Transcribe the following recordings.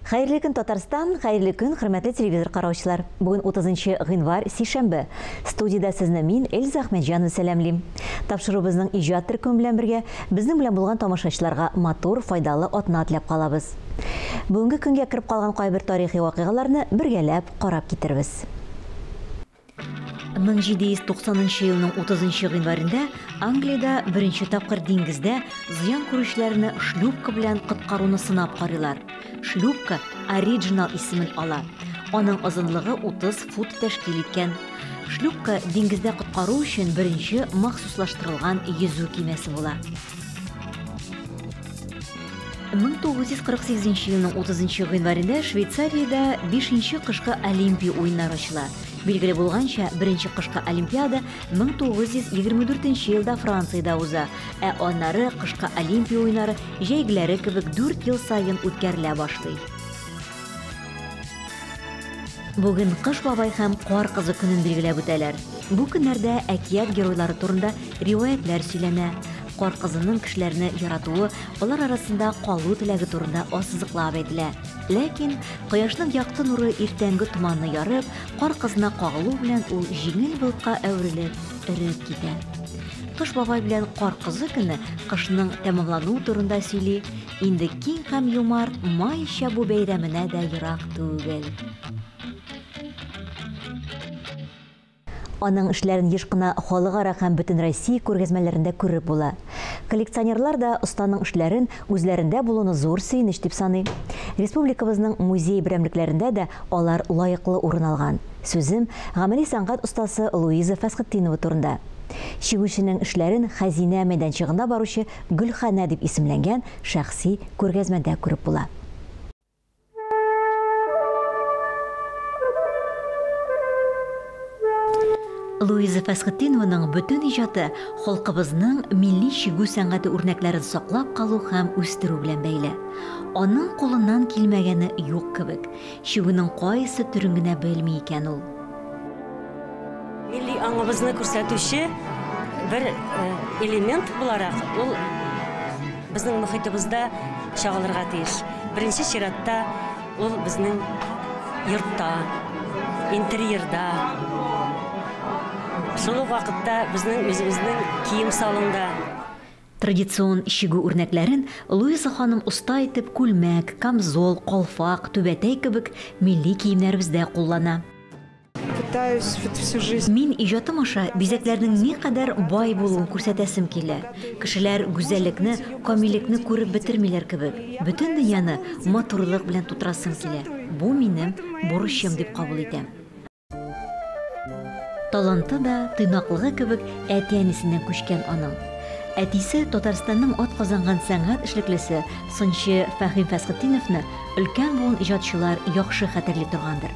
Хәерле көн, Татарстан, хәерле көн, хөрмәтле телевизор караучылар. Бүген 30 гыйнвар, сишәмбе. Студиядә сезне мин, Эльза Әхмәтҗанова сәламлим. Тапшыруыбызның иҗат төркеме белән бергә безнең белән булган тамашачыларга матур, файдалы атна теләп калабыз. Бүгенге көнгә кереп калган кайбер тарихи вакыйгаларны бергәләп карап китербез. 1790 елның 30 гыйнварында Англиядә беренче тапкыр диңгездә зыян күрүчеләрне шлюпка белән коткаруны сынап карыйлар. Шлюпка Original исемен ала. Аның озынлыгы 30 фут тәшкил иткән. Шлюпка диңгездә коткару өчен беренче махсуслаштырылган йөзү көймәсе була. 1948 елның 30 гыйнварында Швейцариядә 5 кышкы Олимпия уеннары ачыла. Билгеле булганча, беренче кышкы Олимпиада 1924 елда Франциядә уза, ә аннары кышкы Олимпия уеннары җәйгеләре кебек 4 ел саен үткәрелә башлый. Бүген Кыш бабай һәм Кар кызы көнен билгеләп үтәләр. Бу көннәрдә әкият геройлары турында риваятьләр сөйләнә. Кар кызының кешеләрне яратуы, алар арасында калу теләге турында ассызыклап әйтелә. Ләкин кояшның якты нуры иртәнге томанны ярып, кар кызына кагылу белән ул җиңел болытка әверелеп, эреп китә. Кыш бабай белән Кар кызы көне кышның тәмамлануы турында сөйли. Инде киң һәм юмарт Май чабу бәйрәменә дә ерак түгел. Аның эшләрен еш кына халыкара һәм бөтенроссия күргәзмәләрендә күреп була. Коллекционерлар да останың эшләрен үзләрендә булуны зур сөенеч дип саный. Республикабызның музей берәмлекләрендә дә алар лаеклы урын алган. Сүзем гамәли сәнгать остасы Луиза Фәсхетдинова турында. Чигүченең эшләрен Хәзинә мәйданчыгында баручы Гөлханә дип исемләнгән шәхси күргәзмәдә күреп була. Луиза Фәсхетдинованың бөтен иҗаты халкыбызның милли чигү сәнгате үрнәкләрен саклап калу һәм үстерү белән бәйле. Аның кулыннан килмәгәне юк кебек. Чигүнең кайсы төрен генә белми икән ул. Милли аңыбызны күрсәтүче бер элемент буларак ул безнең мөхитебездә чагылырга тиеш. Беренче чиратта ул безнең йортта, интерьерда, шул ук вакытта безнең үзебезнең кием салымда. Традицион чигү үрнәкләрен Луиза ханым оста итеп күлмәк, камзол, калфак, түбәтәй кебек милли киемнәребездә куллана. Пытаюсь вот всю жизнь. Мин иҗатым аша бизәкләрнең никадәр бай булуын күрсәтәсем килә. Кешеләр гүзәллекне, камиллекне күреп бетермиләр кебек. Бөтен дөньяны матурлык белән тутырасым килә. Бу минем бурычым дип кабул итәм. Таланты да, тыйнаклыгы кебек әти-әнисеннән күчкән аның. Әтисе Татарстанның атказанган сәнгать эшлеклесе, сынчы Фәһим Фәсхетдиновны өлкән буын иҗатчылар яхшы хәтерли торгандыр.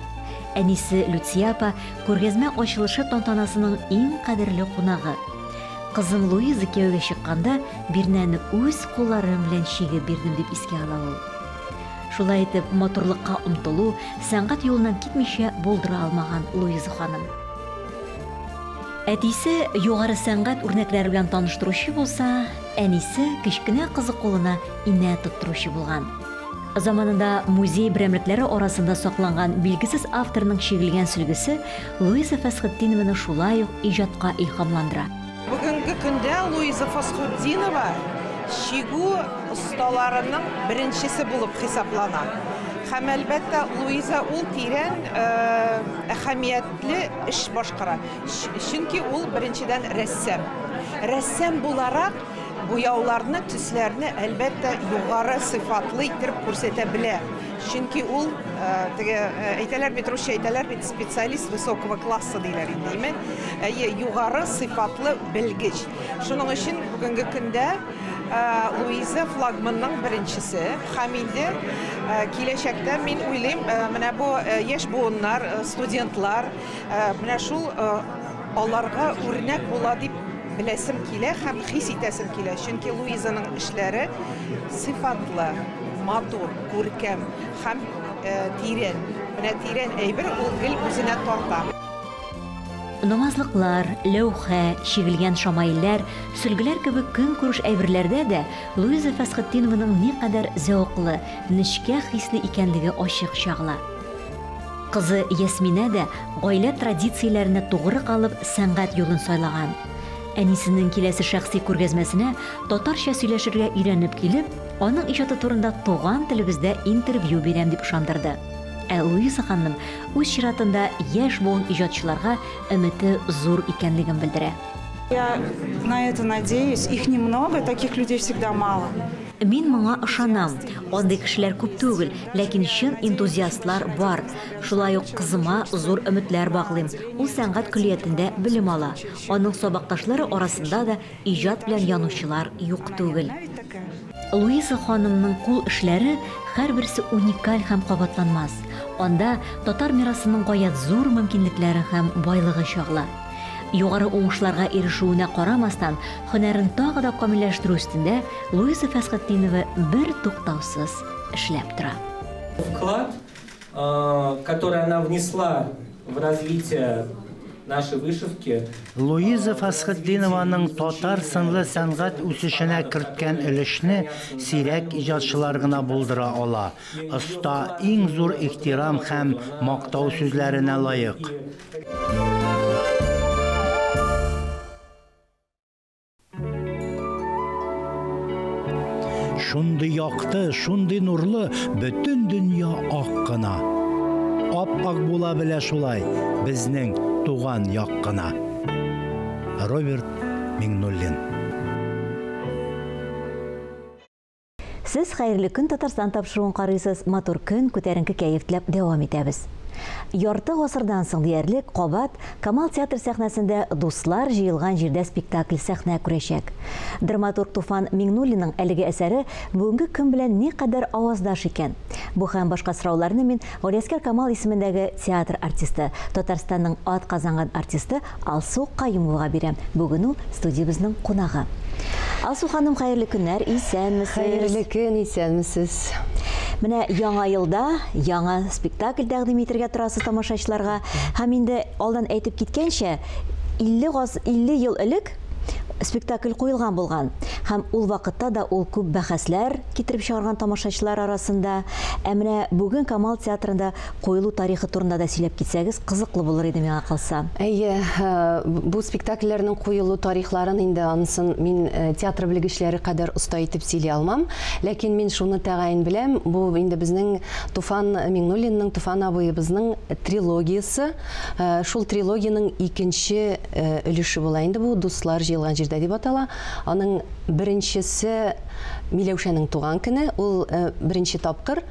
Әнисе Люция апа күргәзмә ачылышы тантанасының иң кадерле кунагы. Кызым Луиза кияүгә чыкканда бирнәне үз кулларым белән чигеп бирдем дип искә ала ул. Шулай итеп, матурлыкка омтылу, сәнгать юлыннан китмичә булдыра алмаган Луиза ханым. Әтисе югары сәнгать үрнәкләре белән таныштыручы булса, әнисе кечкенә кызы кулына инә тоттыручы булган. Заманында музей берәмлекләре арасында сакланган билгесез авторның чигелгән сөлгесе Луиза Фәсхетдинованы шулай ук иҗатка илһамландыра. Бүгенге көндә Луиза Фәсхетдинова чигү осталарының беренчесе булып хисаплана. Һәм әлбәттә Луиза ул тирән әһәмиятле эш башкара. Чөнки ул беренчедән рәссам. Рәссам буларак буяуларны, төсләрне әлбәттә югары сыйфатлы итеп күрсәтә белә. Чөнки ул теге әйтәләр бит, русча әйтәләр бит, специалист высокого класса диләр инде, әйме? Әйе, югары сыйфатлы белгеч. Шуның өчен бүгенге көндә Луиза флагманның беренчесе. Һәм инде киләчәктә мин уйлыйм, менә бу яшь буыннар, студентлар, менә шул аларга үрнәк була дип беләсем килә һәм хис итәсем килә. Чөнки Луизаның эшләре сыйфатлы, матур, күркәм һәм тирән. Менә тирән әйбер ул гел үзенә тарта. Намазлыклар, ләүхә, чигелгән шамаилләр, сөлгеләр кебек көнкүреш әйберләрдә дә Луиза Фәсхетдинованың никадәр зәвыклы, нечкә хисле икәнлеге ачык чагыла. Кызы Ясминә дә гаилә традицияләренә тугры калып сәнгать юлын сайлаган. Әнисенең киләсе шәхси күргәзмәсенә татарча сөйләшергә өйрәнеп килеп, аның иҗаты турында туган телебездә интервью бирәм дип ышандырды. Ә Луиза ханым үз чиратында яшь буын иҗатчыларга өмете зур икәнлеген белдерә. Я на это надеюсь. Их немного, таких людей всегда мало. Мин моңа ышанам. Андый кешеләр күп түгел, ләкин чын энтузиастлар бар. Шулай ук кызыма зур өметләр баглыйм. Ул сәнгать көллиятендә белем ала. Аның сабакташлары арасында да иҗат белән янучылар юк түгел. Луиза ханымның кул эшләре һәрберсе уникаль һәм кабатланмас. Анда татар мирасының гаять зур мөмкинлекләре һәм байлыгы чагыла. Югары уңышларга ирешүенә карамастан, һөнәрен тагы да камилләштерү өстендә Луиза Фәсхетдинова бер туктаусыз эшләп тора. Вклад, который она внесла в развитие нашей вышивки. Луиза Фәсхетдинованың татар сынлы сәнгать үсешенә керткән өлешне сирәк иҗатчылар гына булдыра ала. Оста иң зур ихтирам һәм мактау сүзләренә лаек. Шундый якты, шундый нурлы, бөтен дөнья ак кына. Ап-ак була белә шулай безнең туган як кына. Роберт Миңнуллин. Сез Хәерле көн Татарстан тапшыруын карыйсыз. Матур көн, күтәренке кәеф теләп дәвам итәбез. Ярты гасырдан соң диярлек кабат Камал театр сәхнәсендә дуслар җыелган җирдә спектакль сәхнә күрәчәк. Драматург Туфан Миңнуллинның әлеге әсәре бүгенге көн белән никадәр аваздаш икән? Бу һәм башка сорауларны мин Галиәсгар Камал исемендәге театр артисты, Татарстанның ат казанган артисты Алсу Каюмовага бирәм. Бүген ул студиябезнең кунагы. Алсу ханым, хәерле көннәр, исәнмесез. Хәерле көн, исәнмесез. Менә яңа елда яңа спектакль тәкъдим итәргә торасыз тамашачыларга. Һәм инде алдан әйтеп киткәнчә, 50 ел элек спектакль куелган булган. Һәм ул вакытта да ул күп бәхәсләр китереп чыгарган тамашачылар арасында. Ә менә бүген Камал театрында куелу тарихы турында да сөйләп китсәгез, кызыклы булыр иде миңа калса. Әйе, бу спектакльләрнең куелу тарихларын инде анысын мин театр белгечләре кадәр оста итеп сөйли алмам. Ләкин мин шуны тәгаен беләм, бу инде безнең Туфан Миңнуллинның, Туфан абыебызның трилогиясе. Шул трилогиянең икенче өлеше була инде бу, Дуслар җыелган җирдә дип атала. Аның беренчесе Миләүшәнең туган көне, ул беренче тапкыр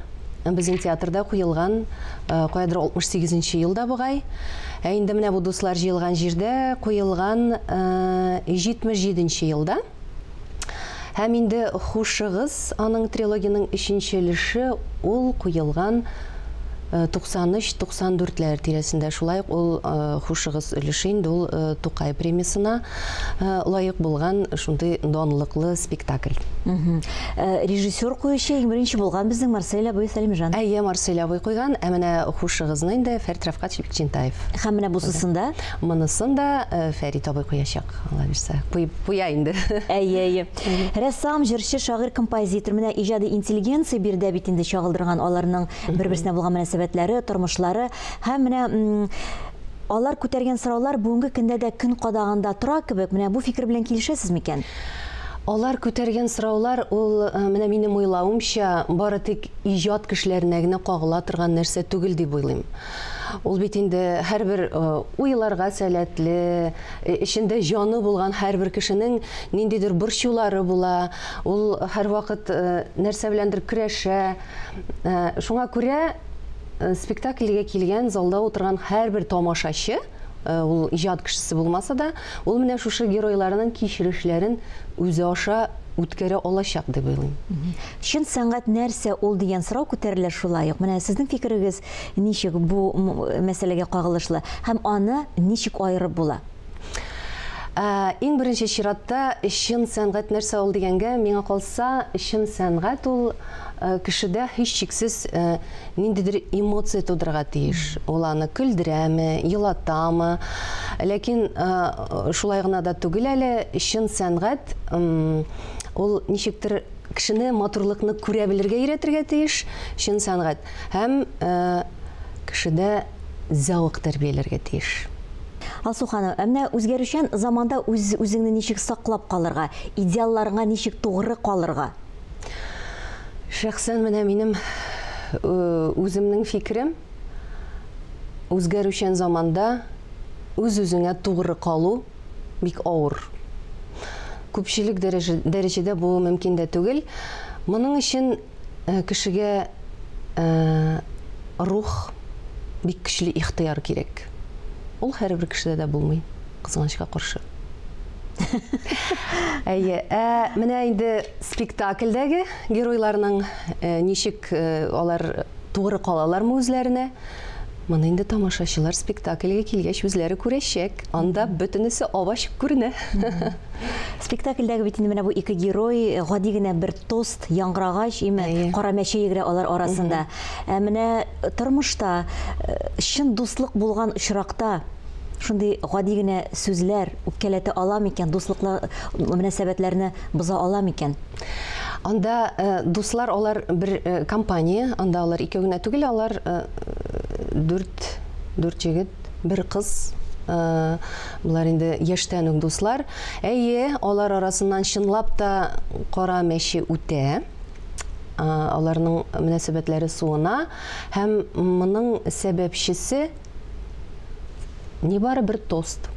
безнең театрда куелган, каядыр 68 елда бугай. Ә инде менә бу Дуслар җыелган җирдә куелган 77 елда. Һәм инде Хушыгыз, аның трилогиянең өченче өлеше, ул куелган 93-94ләр тирәсендә. Шулай ук ул Хушыгыз өлеше инде ул Тукай премиясенә лаек булган шундый данлыклы спектакль. Режиссер куючы иң беренче булган безнең Марсель абый Сәлимҗан. Әйе, Марсель абый куйган. Ә менә Хушыгызны инде Фәрит Рафкатович Бикчәнтаев. Һәм менә бусын да? Монысын да Фәрит абый куячак, Алла бирсә. Куеп куя инде. Әйе, әйе. Рәссам, җырчы, шагыйрь, композитор. Менә иҗади интеллигенция биредә бит инде чагылдырган аларның бер-берсенә булган мөнәсәбәтләре, тормышлары. Һәм менә алар күтәргән сораулар бүгенге көндә дә көн кадагында тора кебек. Менә бу фикер белән килешәсез микән? Алар күтәргән сораулар ул менә минем уйлавымча бары тик иҗат кешеләренә генә кагыла торган нәрсә түгел дип уйлыйм. Ул бит инде һәрбер уйларга сәләтле, эчендә җаны булган һәрбер кешенең ниндидер борчулары була. Ул һәрвакыт нәрсә беләндер көрәшә. Шуңа күрә спектакльгә килгән, залда утырган һәрбер тамашачы, ул иҗат кешесе булмаса да, ул менә шушы геройларның кичерешләрен үзе аша үткәрә алачак дип уйлыйм. Чын сәнгать нәрсә ул дигән сорау күтәрелә шулай ук. Менә сезнең фикерегез ничек бу мәсьәләгә кагылышлы һәм аны ничек аерып була? Иң беренче чиратта чын сәнгать нәрсә ул дигәнгә, миңа калса, чын сәнгать ул кешедә һичшиксез ниндидер эмоция тудырырга тиеш. Ул аны көлдерәме, елатамы. Ләкин шулай гына да түгел әле, чын сәнгать ул ничектер кешене матурлыкны күрә белергә өйрәтергә тиеш, чын сәнгать. Һәм кешедә зәвык тәрбияләргә тиеш. Алсу ханым, ә менә үзгәрүчән заманда үз үзеңне ничек саклап калырга, идеалларыңа ничек тугры калырга? Шәхсән менә минем үземнең фикерем, үзгәрүчән заманда үз-үзеңә тугры калу бик авыр. Күпчелек дәрәҗәдә бу мөмкин дә түгел. Моның өчен кешегә рух, бик көчле ихтыяр кирәк. Ул һәрбер кешедә дә булмый, кызганычка каршы. Әйе, менә инде спектакльдәге геройларның ничек алар тугры калалармы үзләренә? Моны инде тамашачылар спектакльгә килгәч үзләре күрәчәк. Анда бөтенесе ап-ачык күренә. Спектакльдәге бит инде менә бу ике герой гади генә бер тост яңгырагач, име, кара мәче йөгерә алар арасында. Ә менә тормышта чын дуслык булган очракта шундый гади генә сүзләр үпкәләтә ала микән, дуслыклы мөнәсәбәтләрне боза ала микән? Анда дуслар алар бер компания, анда алар икәү генә түгел, алар дүрт егет, бер кыз. Булар инде яшьтән үк дуслар. Әйе, алар арасыннан чынлап та кара мәче үтә. Аларның мөнәсәбәтләре суына һәм моның сәбәпчесе нибары бер тост.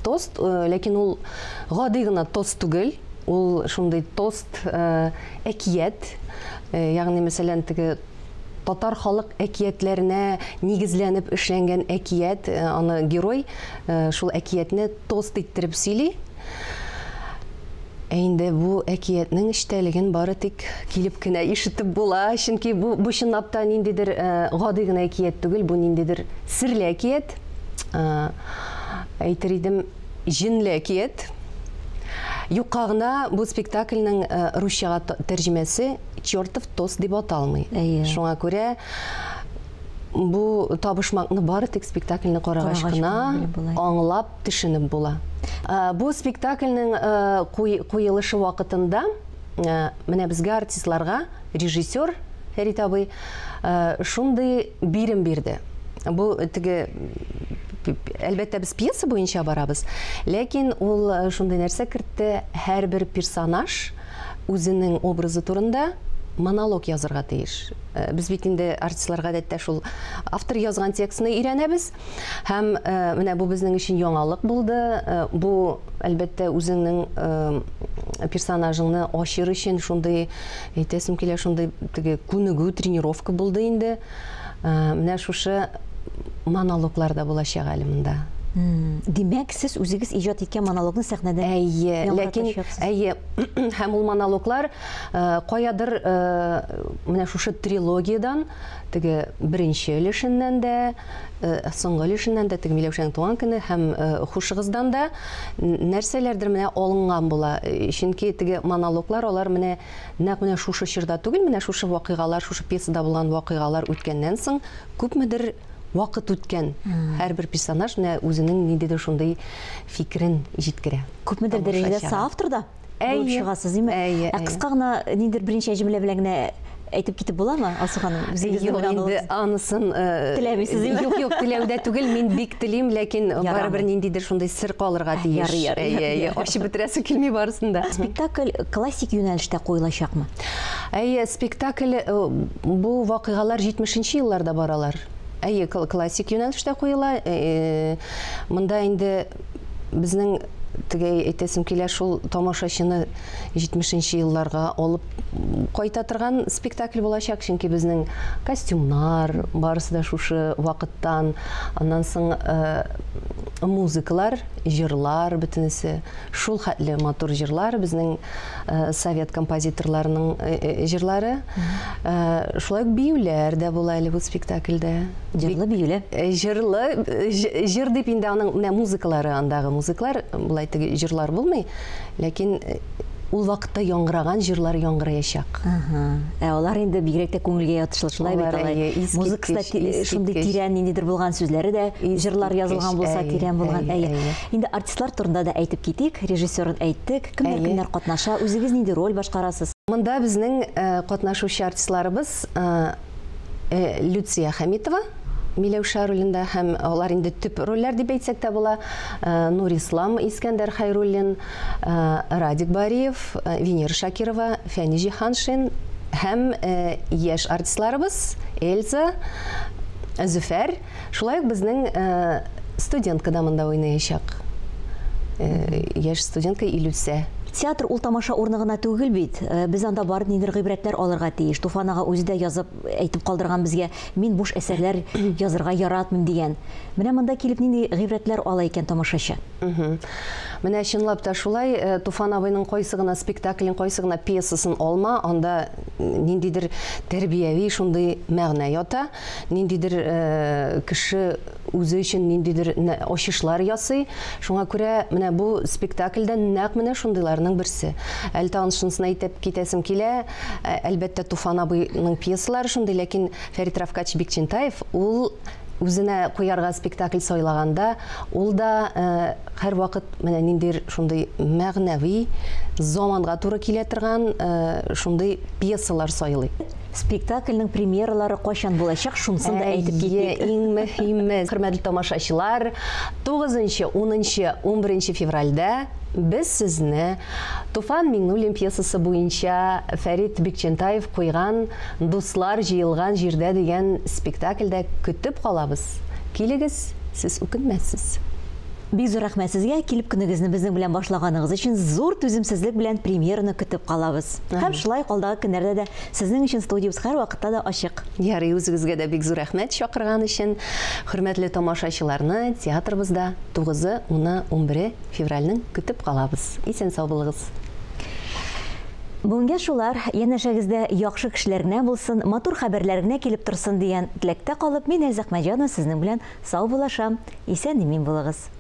Тост, ләкин ул гади генә тост түгел, ул шундый тост әкият, ягъни мәсәлән теге татар халык әкиятләренә нигезләнеп эшләнгән әкият, аны герой шул әкиятне тост иттереп сөйли. Ә инде бу әкиятнең эчтәлеген бары тик килеп кенә ишетеп була, чөнки бу чынлап та ниндидер гади генә әкият түгел, бу ниндидер серле әкият. Әйтер идем, җенле әкият. Юкка гына бу спектакльнең русчага тәрҗемәсе «Чертов тост» дип аталмый. Шуңа күрә бу табышмакны бары тик спектакльне карагач кына аңлап, төшенеп була. Бу спектакльнең куелышы вакытында менә безгә артистларга режиссер Фәрит абый шундый бирем бирде. Бу теге, әлбәттә, без пьеса буенча барабыз, ләкин ул шундый нәрсә кертте: һәрбер персонаж үзенең образы турында монолог язырга тиеш. Без бит инде артистлар гадәттә шул автор язган текстны өйрәнәбез, һәм менә бу безнең өчен яңалык булды. Бу, әлбәттә, үзеңнең персонажыңны ачыр өчен шундый, әйтәсем килә, шундый теге күнегү, тренировка булды инде. Менә шушы монологлар да булачак әле монда. Димәк, сез үзегез иҗат иткән монологны сәхнәдә Әйе, ләкин әйе, һәм ул монологлар каядыр менә шушы трилогиядан, теге беренче өлешеннән дә, соңгы өлешеннән дә, теге Миләүшәнең туган көне һәм Хушыгыздан да нәрсәләрдер менә алынган була. Чөнки теге монологлар алар менә нәкъ менә шушы чорда түгел, менә шушы вакыйгалар, шушы пьесада булган вакыйгалар үткәннән соң күпмедер вакыт үткән. Һәрбер персонаж менә үзенең ниндидер шундый фикерен җиткерә. Күпмедер дәрәҗәдә соавтор да булып чыгасыз, димме? Ә кыска гына ниндидер берничә җөмлә белән генә әйтеп китеп буламы, Алсу ханым? Юк, инде анысын теләмисез, димме? Юк, юк, теләүдә түгел, мин бик телим, ләкин барыбер ниндидер шундый сер калырга тиеш. Әйе, ачып бетерәсе килми барысын да. Спектакль классик юнәлештә куелачакмы? Әйе, спектакль бу вакыйгалар 70 елларда баралар. Әйе, классик юнәлештә куела. Монда инде безнең теге әйтәсем килә, шул тамашачыны 70 елларга алып кайта торган спектакль булачак, чөнки безнең костюмнар барысы да шушы вакыттан, аннан соң музыкалар, җырлар бөтенесе шул хәтле матур җырлар, безнең совет композиторларының җырлары. Шулай ук биюләр дә була әле бу спектакльдә. Җырлы биюләр. Җырлы, җыр дип инде аның менә музыкалары, андагы музыклар, булай алай теге җырлар булмый, ләкин ул вакытта яңгыраган җырлар яңгыраячак. Ә алар инде бигрәк тә күңелгә ятышлы, шулай бит алай. Музыкасы да шундый тирән ниндидер булган, сүзләре дә җырлар язылган булса тирән булган. Әйе. Инде артистлар турында да әйтеп китик, режиссерын әйттек. Кемнәр-кемнәр катнаша, үзегез нинди роль башкарасыз? Монда безнең катнашучы артистларыбыз Люция Хәмитова, Миләүшә ролендә, һәм алар инде төп рольләр дип әйтсәк тә була. Нурислам Искәндәр Хәйруллин, Радик Бариев, Венера Шакирова, Фәни Җиһаншин һәм яшь артистларыбыз Эльза, Зөфәр. Шулай ук безнең студентка да монда уйнаячак. Яшь студентка Илүсә. Театр ул тамаша урыны гына түгел бит. Без анда барып ниндидер гыйбрәтләр алырга тиеш. Туфан ага үзе дә язып әйтеп калдырган безгә, мин буш әсәрләр язырга яратмыйм дигән. Менә монда килеп нинди гыйбрәтләр ала икән тамашачы? Менә чынлап та шулай, Туфан абыйның кайсы гына спектаклен, кайсы гына пьесасын алма, анда ниндидер тәрбияви шундый мәгънә ята, ниндидер кеше үзе өчен ниндидер ачышлар ясый. Шуңа күрә менә бу спектакльдә нәкъ менә шундыйларның берсе. Әле тагын шунысын әйтеп китәсем килә, әлбәттә, Туфан абыйның пьесалары шундый, ләкин Фәрит Рафкатович Бикчәнтаев ул үзенә куярга спектакль сайлаганда, ул да һәрвакыт менә ниндидер шундый мәгънәви, заманга туры килә торган шундый пьесалар сайлый. Спектакльнең премьералары кайчан булачак, шунысын да әйтеп китик. Иң мөһиме, хөрмәтле тамашачылар, 9, 10, 11 февральдә без сезне Туфан Миңнуллин пьесасы буенча Фәрит Бикчәнтаев куйган Дуслар җыелган җирдә дигән спектакльдә көтеп калабыз. Килегез, сез үкенмәссез. Бик зур рәхмәт сезгә, килеп көнегезне безнең белән башлаганыгыз өчен зур түземсезлек белән премьераны көтеп калабыз. Һәм шулай ук алдагы көннәрдә дә сезнең өчен студиябез һәрвакытта да ачык. Ярый, үзегезгә дә бик зур рәхмәт чакырган өчен. Хөрмәтле тамашачыларны театрыбызда 9, 10, 11 февральнең көтеп калабыз. Исән сау булыгыз. Бүгенгә шулар, янәшәгездә яхшы кешеләр генә булсын, матур хәбәрләр генә килеп торсын дигән теләктә калып, мин Эльза Әхмәтҗанова сезнең белән сау булашам. Исән-имин булыгыз.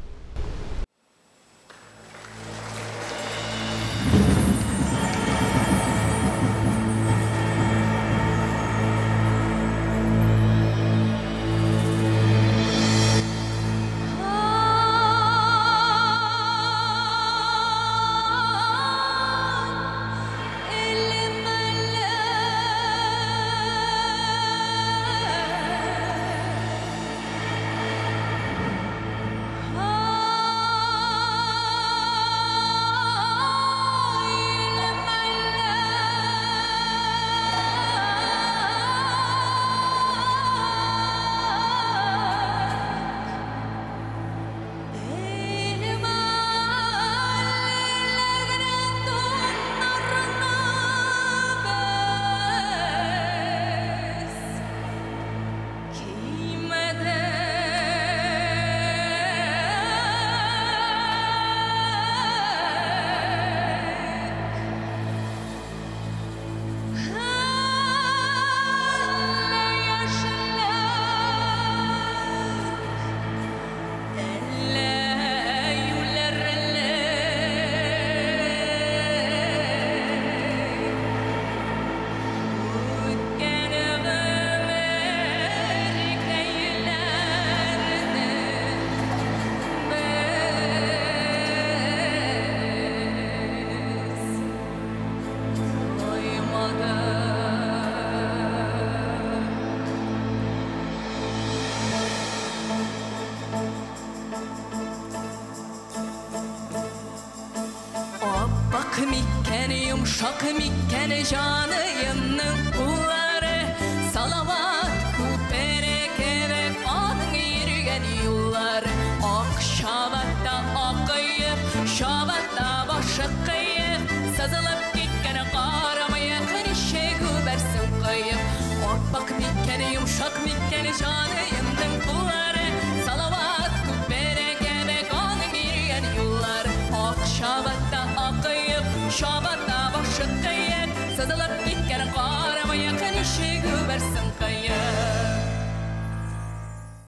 Йомшак микән җаныемның куллары, Салават күпере кебек аның йөргән юллары. Ак чабата акыеп, чабата башы кыеп, сызылып киткән кара мыек ничек үбәрсең кыеп. Аппак микән, йомшак микән җаныемның куллары, Салават күпере кебек аның йөргән юллары. Ак чабата акыеп, чабата